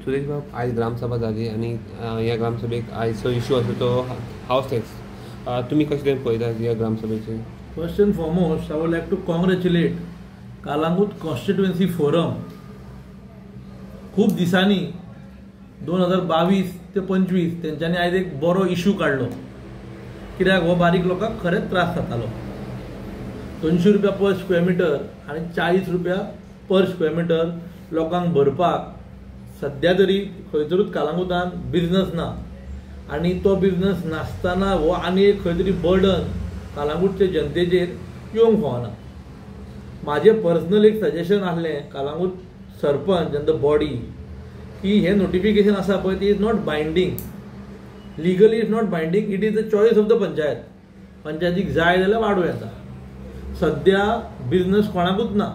सुरेश बाब, आयज ग्रामसभा जाली आनी ह्या ग्रामसभेक आयचो इशू आसा तो हावस टॅक्स. तुमी कशें तरेन पळयता ह्या ग्रामसभेचेर? First and foremost, I would like to congratulate Calangute constituency forum. खूब दिसांनी 2022 ते 25 तेंच्यांनी आयज एक बरो इशू काडलो, कित्याक हो बारीक लोकांक खरेंच त्रास जातालो. 200 रुपया पर स्क्वेअर मिटर आनी 40 रुपया पर स्क्वेअर मिटर लोकांक भरपाक सद्या तरी खंयतरूच कालांगुटान बिजनस ना, आनी तो बिजनस नासतना हो आनी एक खंय तरी बर्डन कालांगूटचे जनतेचेर येवंक फावना. म्हाजें पर्सनल एक सजेशन आसलें कालांगूट सरपंच आनी the body की हें नोटिफिकेशन आसा पळय ती is not binding, legally is not binding, it is the choice of the panchayat. पंचायतीक जाय जाल्यार वाडोवं येता. सद्या बिजनस कोणाकूच ना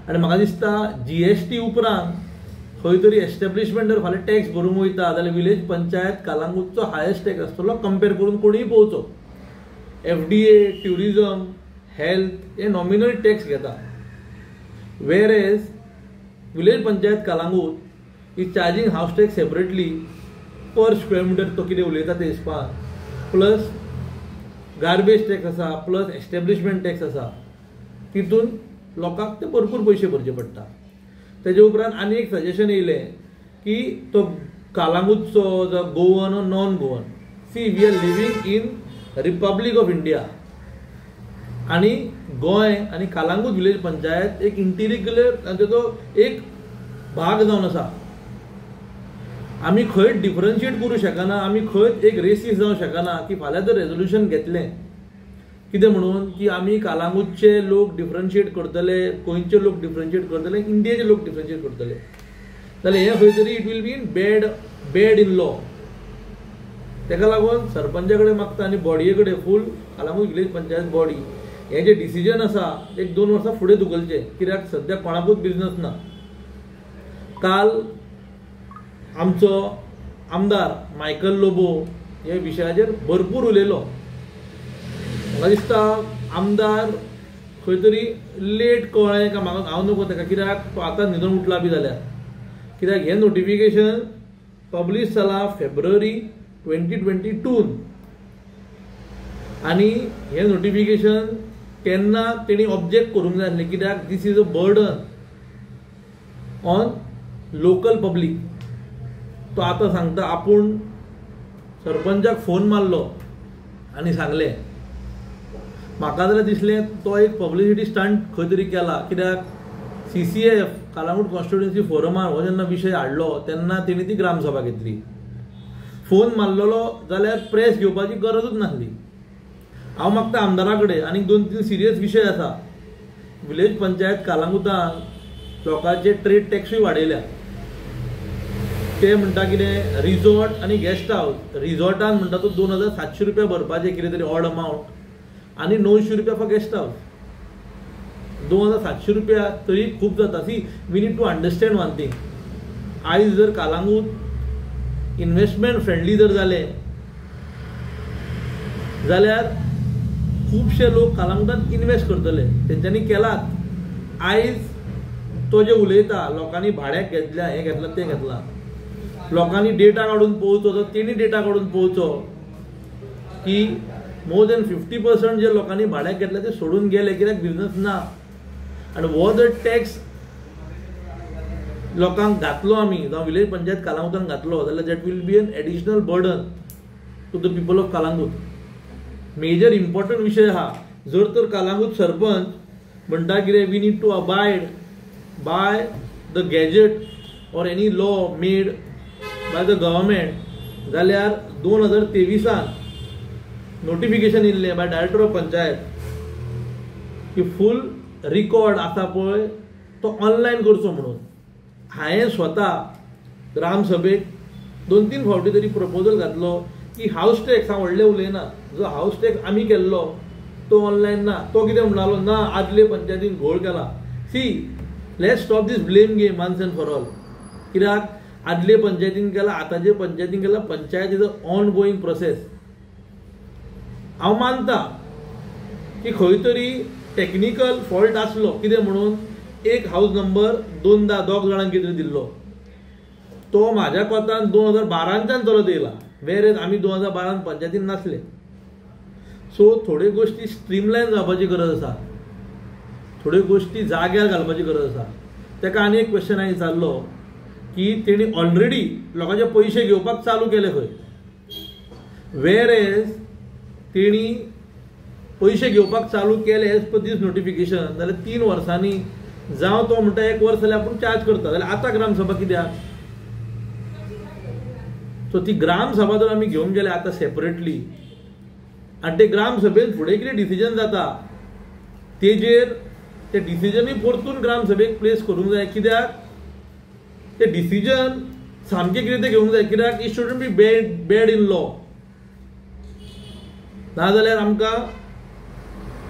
आनी म्हाका दिसता GST उपरांत खंय तरी एस्टेब्लिशमेंट जर फाल्यां टॅक्स भरूंक वयता जाल्यार विलेज पंचायत कालांगूटचो हायस्ट टॅक्स आसतलो कंपेर करून कोणूय पळोवचो. FDA, tourism, health हे नॉमिनल टॅक्स घेता, whereas village panchayat Calangute is charging house tax separately per square metre, तो कितें उलयता ते हिसपान, प्लस गार्बेज टॅक्स आसा, प्लस एस्टेब्लिशमेंट टॅक्स आसा, तितून लोकांक ते भरपूर पयशे भरचे पडटा. तेजे उपरांत आनी एक सजेशन येयलें की तो कालांगूटचो जावं Goan or non Goan, see we are living in Republic of India आनी गोंय आनी कालांगूट विलेज पंचायत एक इंटिग्रल तांचो एक भाग जावन आसा. आमी खंयच डिफरन्शिएट करूं शकना, आमी खंयच एक रेसीस जावं शकना की फाल्यां जर रेजोल्युशन घेतलें कितें म्हणून की आमी कालांगूटचे लोक डिफरन्शिएट करतले, गोंयचे लोक डिफरन्शिएट करतले, इंडियेचे लोक डिफरन्शिएट करतले, जाल्यार हें खंय तरी it will be in bad in law. ताका लागून सरपंचा कडेन मागता आनी बॉडये कडेन, फूल कालांगूट विलेज पंचायत बॉडी हें जें डिसिजन आसा एक 2 वर्सां फुडें धुकलचें, कित्याक सद्या कोणाकूच बिजनस ना. काल आमचो आमदार मायकल लोबो हे विशयाचेर भरपूर उलयलो. म्हाका दिसता आमदार खंय तरी लेट कळ्ळें काय म्हाका हांव नको ताका, कित्याक तो आतां न्हिदून उठला बी जाल्यार, कित्याक हें नोटिफिकेशन पब्लीश जालां फेब्रुवारी 2022 आनी हें नोटिफिकेशन केन्ना तेणी ऑब्जेक्ट करूंक जाय आसलें, कित्याक this is a burden on local public. तो आतां सांगता आपूण सरपंचाक फोन मारलो आनी सांगलें. म्हाका जाल्यार दिसलें तो एक पब्लिसिटी स्टंट खंय तरी केला, कित्याक CCF Calangute constituency फोरमान हो जेन्ना विशय हाडलो तेन्ना तेणी ती ग्रामसभा घेतली. फोन मारलेलो जाल्यार प्रेस घेवपाची गरजूच नासली. हांव मागता आमदारा कडेन आनीक 2-3 सिरियस विशय आसा. विलेज पंचायत कालांगुटान लोकांचे ट्रेड टॅक्सूय वाडयल्या. ते म्हणटा कितें रिजॉर्ट आनी गेस्ट हावस, रिजॉर्टान म्हणटा तो 2700 रुपया भरपाचे कितें तरी ऑड अमावंट आनी 900 रुपया फॉर गेस्ट हावस. 2700 रुपया तरी खूब जाता. See we need to understand one thing, आयज जर कालांगूट इन्वेस्टमेंट फ्रेंडली जर जालें जाल्यार खुबशे लोक कालांगुटान इन्वेस्ट करतले, तेंच्यांनी केलात. आयज तो जे उलयता लोकांनी भाड्याक घेतल्या, हें घेतलां तें घेतलां, लोकांनी डेटा काडून पळोवचो, तर तेणी डेटा काडून पळोवचो की मोर दॅन 50% जे लोकांनी भाड्याक घेतले ते सोडून गेले, कित्याक बिजनस ना. आनी हो जर टॅक्स लोकांक घातलो आमी, जावं विलेज पंचायत कालांगुटान घातलो जाल्यार that will be an additional burden to the people of Calangute. Major important विशय आहा. जर तर कालांगूट सरपंच म्हणटा कितें we need to abide by the gazette or any law made by the government, जाल्यार 2023 नोटिफिकेशन येयल्लें बाय डायरेक्टर ऑफ पंचायत की फूल record आसा पळय तो ऑनलायन करचो म्हणून. हांवें स्वता ग्रामसभेक 2-3 फावटी तरी प्रपोजल घातलो की हावस टॅक्स, हांव व्हडलें उलयना, जो हावस टॅक्स आमी केल्लो तो ऑनलायन ना. तो कितें म्हणटालो ना आदले पंचायतीन घोळ केला. See let's stop this blame game once and for all. कित्याक आदले पंचायतीन केला, आतांचे पंचायतीन केला, Panchayat is a ongoing process. हांव मानता की खंय तरी टॅक्निकल फॉल्ट आसलो, कितें म्हणून एक हावस नंबर दोनदा दोग जाणांक कितें दिल्लो, तो म्हाज्या कोतान 2012च्यान चलत येयला, वेर आमी 2012 पंचायतीन नासले. सो थोड्यो गोश्टी स्ट्रीमलायन जावपाची गरज आसा, थोड्यो गोश्टी जाग्यार घालपाची गरज आसा. ताका आनी एक क्वेश्चन हांवें विचारलो की तेणी ऑलरेडी लोकांचे पयशे घेवपाक चालू केले खंय, वेर एज तेणी पयशे घेवपाक चालू केले एज पर दीस नोटिफिकेशन जाल्यार 3 वर्सांनी जावं तो म्हणटा 1 वर्स जाल्यार आपूण चार्ज करता, जाल्यार आतां ग्रामसभा कित्याक? सो ती ग्रामसभा जर आमी घेवंक गेले आतां सेपरेटली आनी ते ग्रामसभेन फुडें कितें डिसिजन जाता तेजेर ते डिसिजनूय परतून ग्रामसभेक प्लेस करूंक जाय. कित्याक ते डिसिजन सामकें कितें तें घेवंक जाय, कित्याक it shouldn't be bad in law. नाजाल्यार आमकां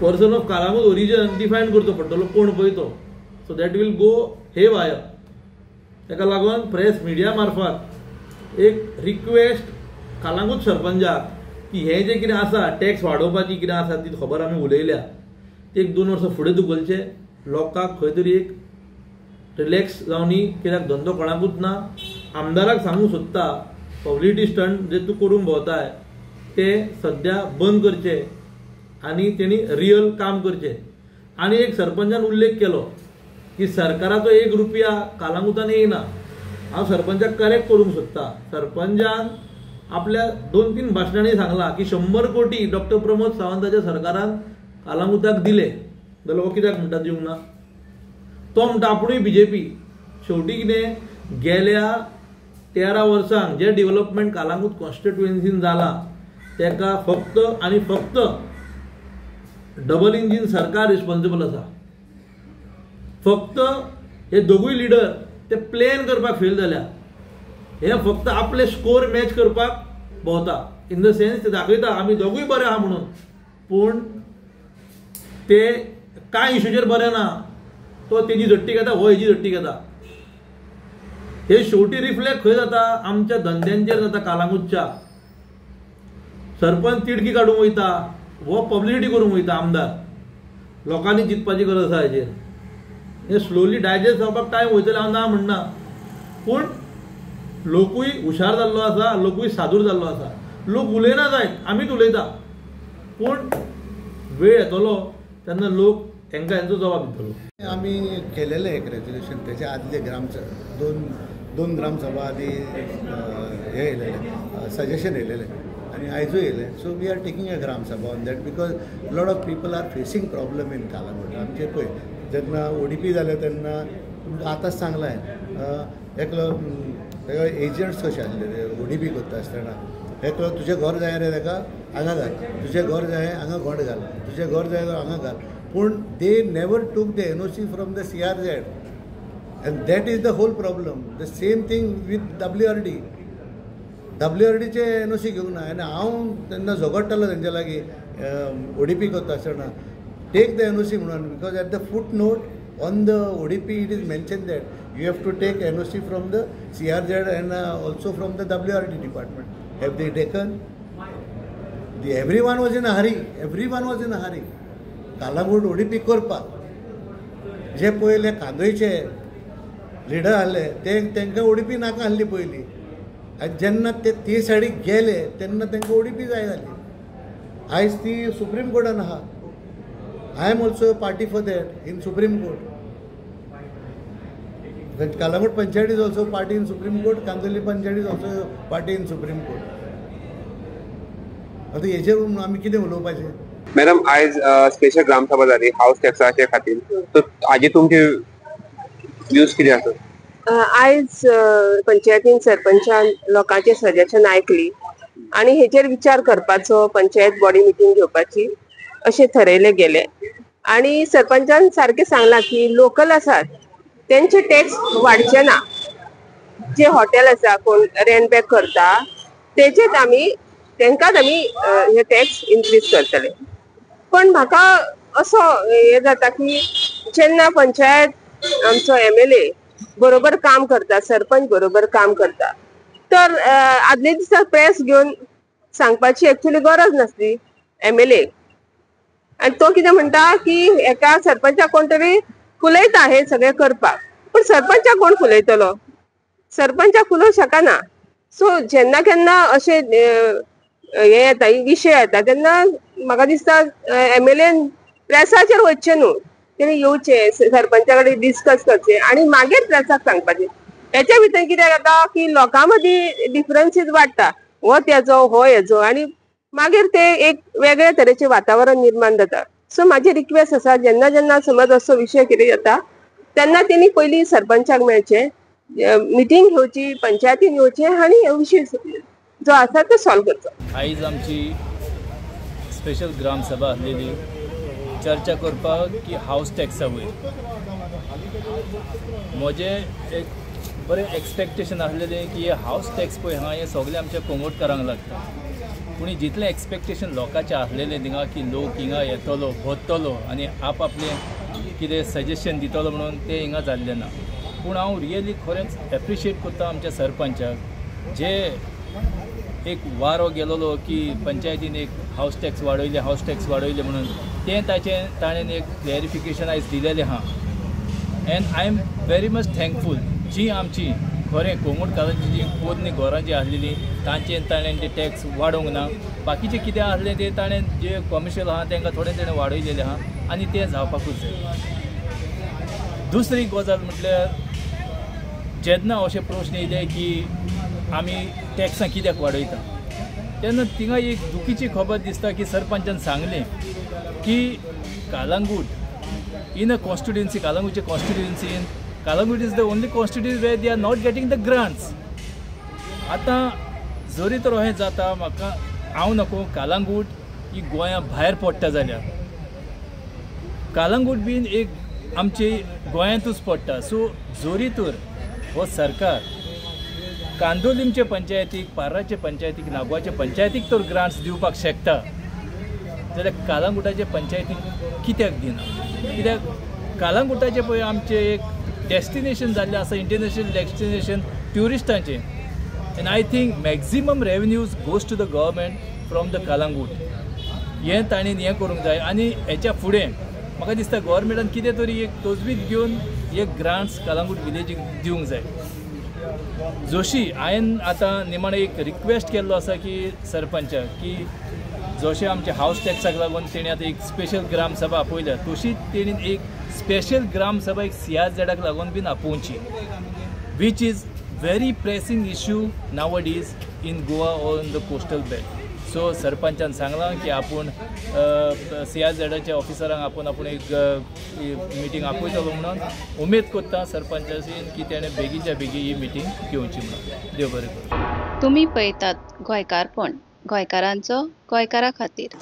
person of Calangute origin define करचो पडटलो कोण पळय तो. So that will go haywire. ताका लागून प्रेस मिडिया मार्फत एक रिक्वेस्ट कालांगूट सरपंचाक की हें जें कितें आसा टॅक्स वाडोवपाची कितें आसा ती खबर आमी उलयल्या, ती 1-2 वर्सां फुडें धुकलचें, लोकांक खंय तरी एक रिलॅक्स जावनी, कित्याक धंदो कोणाकूच ना. आमदाराक सांगूंक सोदता पब्लिसिटी स्टंट जे तूं करूंक भोंवताय ते सद्या बंद करचे आनी तेणी रियल काम करचें. आनी एक सरपंचान उल्लेख केलो की सरकाराचो 1 रुपया कालांगुटान येयना. हांव सरपंचाक करेक्ट करूंक सोदता, सरपंचान आपल्या 2-3 भाशणांनी सांगलां की 100 कोटी डॉक्टर प्रमोद सावंताच्या सरकारान कालांगुटाक दिले, जाल्यार हो कित्याक म्हणटा दिवंक ना? तो म्हणटा आपुणूय बीजेपी. शेवटी कितें गेल्या 13 वर्सांक जें डेव्हलपमेंट कालांगूट कॉन्स्टिट्युएन्सीन जालां तेका फक्त आनी फक्त डबल इंजीन सरकार रिस्पॉन्सिबल आसा. फक्त हे दोगूय लिडर ते प्लॅन करपाक फेल जाल्या, हे फक्त आपले स्कोर मॅच करपाक भोंवता, इन the sense ते दाखयता आमी दोगूय बरे आहा म्हणून, पूण ते कांय इशूचेर बरे ना. तो तेजी झट्टी घेता, हो हेजी झट्टी घेता. हे शेवटी रिफ्लेक्ट खंय जाता? आमच्या धंद्यांचेर जाता. कालांगूटच्या सरपंच तिडकी काडूंक वयता, हो पब्लिसिटी करूंक वयता आमदार. लोकांनी चिंतपाची गरज आसा हेजेर. हे स्लोली डायजेस्ट जावपाक टायम वयतले हांव ना म्हणना, पूण लोकूय हुशार जाल्लो आसा, लोकूय सादूर जाल्लो आसा. लोक उलयना जायत, आमीच उलयता, पूण वेळ येतलो तेन्ना लोक हेंकां हेंचो जबाब दितलो. आमी केलेलें एक रेजोल्युशन तेच्या आदले ग्रामसभा दोन ग्रामसभा आदी हे येयलेलें सजेशन येयलेलें आनी आयजूय येयलें. So we are taking a gram sabha on that because lot of people are facing problem in Calangute. आमचे पळय जेन्ना ओडीपी जालें तेन्ना तुमकां आतांच सांगलां एकलो ताका एजंट्स कशे आसले ओडीपी करता आसतना, एकलो तुजें घर जाय रे ताका हांगा घाल, तुजें घर जाय हांगा गोंड घाल, तुजें घर जाय हांगा घाल. पूण they never took the NOC from the CRZ and that is the whole problem. The same thing with WRD. WRDचे NOC घेवंक ना. आनी हांव तेन्ना झगडटालो तेंच्या लागीं ओडीपी करता आसतना, टेक the NOC म्हणून, because at the foot note on the ODP it is mention that you have to take NOC from the CRZ and also from the WRD department. Have they taken? The everyone was in a hurry, everyone was in a hurry. Calangute ODP करपाक जे पयले कांदोयचे leader आहले ते तांकां ODP नाका आहली पयलीं, आनी जेन्ना ते ते सायडीक गेले तेन्ना तांकां ओडीपी जाय जाली. आयज ती सुप्रीम कोर्टान आहा. I am also party for that in Supreme Court. Calangute panchayat is also party in Supreme Court, Candolim panchayat is also party in Supreme Court. आतां हेजेर आमी कितें उलोवपाचें? मॅडम, आयज स्पेशल ग्रामसभा जाली हावस टॅक्साचे खातीर, तर हाजे तुमचे व्यूज कितें आसा? आयज पंचायतीन सरपंचान लोकांचे सजेशन आयकली आनी हेचेर विचार करपाचो, पंचायत बॉडी मिटींग घेवपाची अशें थरयलें गेलें. आनी सरपंचान सारकें सांगलां की लोकल आसात तेंचे टॅक्स वाडचे ना, जे हॉटेल आसा कोण रेंट बॅक करता तेचेच आमी तेंकांच आमी हे टॅक्स इन्क्रीज करतले. पण म्हाका असो हे जाता की जेन्ना पंचायत आमचो MLA बरोबर काम करता, सरपंच बरोबर काम करता, तर आदले दिसा प्रेस घेवन सांगपाची एक्चुअली गरज नासली MLA. आनी तो कितें म्हणटा की एका सरपंचाक कोण तरी फुलयता हे सगळें करपाक, पण सरपंचाक कोण फुलयतलो? सरपंचाक उलोवंक शकना. सो जेन्ना केन्ना अशें हे येता, विशय येता तेन्ना म्हाका दिसता एमएलएन प्रेसाचेर वचचें न्हू, तेणी येवचें सरपंचा कडेन डिस्कस करचें आनी मागीर प्रेसाक सांगपाचें. हेच्या भितर कितें जाता की लोकां मदीं डिफरन्सीस वाडटा, हो तेजो हो हेजो, आनी मागीर ते एक वेगळे तरेचें वातावरण निर्माण जाता. सो म्हाजी रिक्वेस्ट आसा, जेन्ना जेन्ना समज असो विशय कितें जाता तेन्ना तेणी पयलीं सरपंचाक मेळचें, मिटींग घेवची, पंचायतीन येवचें आनी हो विशय जो आसा तो सॉल्व करचो. आयज आमची स्पेशल ग्रामसभा आसलेली चर्चा करपाक की हावस टॅक्सा वयर. म्हजें एक बरें एक्सपेक्टेशन आसलेलें की हे हावस टॅक्स पळय आहा हें सगळें आमच्या कोंगोटकारांक लागता, पूण जितलें एक्सपेक्टेशन लोकांचें आसलेलें थिंगा की लोक हिंगा येतलो भरतलो आनी आपआपलें कितें सजेशन दितलो म्हणून तें हिंगा जाल्लें ना. पूण हांव रियली खरेंच एप्रिशिएट करता आमच्या सरपंचाक, जे एक वारो गेलोलो की पंचायतीन एक हावस टॅक्स वाडयले, हावस टॅक्स वाडयले म्हणून, तें ताचें ताणें एक क्लॅरिफिकेशन आयज दिलेलें आहा. And I am very much thankful. जी आमची खरें कोंगुटकारांची जी पोरणी घरां जी आसलेली तांचेर ताणें ते टॅक्स वाडोवंक ना, बाकीचें कितें आसलें तें ताणें जे कॉमर्शियल आहा तांकां थोडें ताणें वाडयलेलें आहा आनी तें जावपाकूच जाय. दुसरी गजाल म्हटल्यार जेन्ना अशे प्रश्न येयले की आमी टॅक्सां कित्याक वाडयता तेन्ना थिंगा एक दुखीची खबर दिसता की सरपंचान सांगलें की कालांगूट इन अ कॉन्स्टिट्युएन्सी, कालांगूटचे कॉन्स्टिट्युएन्सीन Calangute is the only constituency where they are not getting the grants. आतां जरी तर अशें जाता, म्हाका हांव नको कालांगूट ही गोंया भायर पडटा जाल्यार कालांगूट बीन एक आमचे गोंयांतूच पडटा. सो जरी तर हो सरकार कांदोलीमचे पंचायतीक, पार्राचे पंचायतीक, नागवाचे पंचायतीक तर ग्रांट्स दिवपाक शकता जाल्यार कालांगुटाचे पंचायतीक कित्याक दिना? कित्याक कालांगुटाचे पळय आमचें एक डेस्टिनेशन जाल्लें आसा, इंटरनॅशनल डेस्टिनेशन ट्युरिस्टांचें. And I think maximum revenues goes to the government from the Calangute. हें तांणी हें करूंक जाय आनी हेच्या फुडें म्हाका दिसता गव्हर्मेंटान कितें तरी एक तजवीज घेवन एक ग्रांट्स कालांगूट विलेजीक दिवंक जाय. जोशी हांवें आतां निमाणें एक रिक्वेस्ट केल्लो आसा की सरपंचाक की जशें आमचे हावस टॅक्साक लागून तेणी आतां एक स्पेशल ग्रामसभा आपयल्या तशी तेणी एक स्पेशल ग्रामसभा एक सीआरझेडाक लागून बीन आपोवची, which is very pressing issue nowadays in Goa or in the coastal belt. So सरपंचान सांगलां की आपूण सीआरझेडाच्या ऑफिसरांक आपूण आपूण एक मिटींग आपयतलो म्हणून उमेद करता सरपंचाशी की तेणें बेगीनच्या बेगीन ही मिटींग घेवची म्हणून. देव बरें करूं. तुमी पळयतात गोंयकारपण, गोंयकारांचो गोंयकारा खातीर.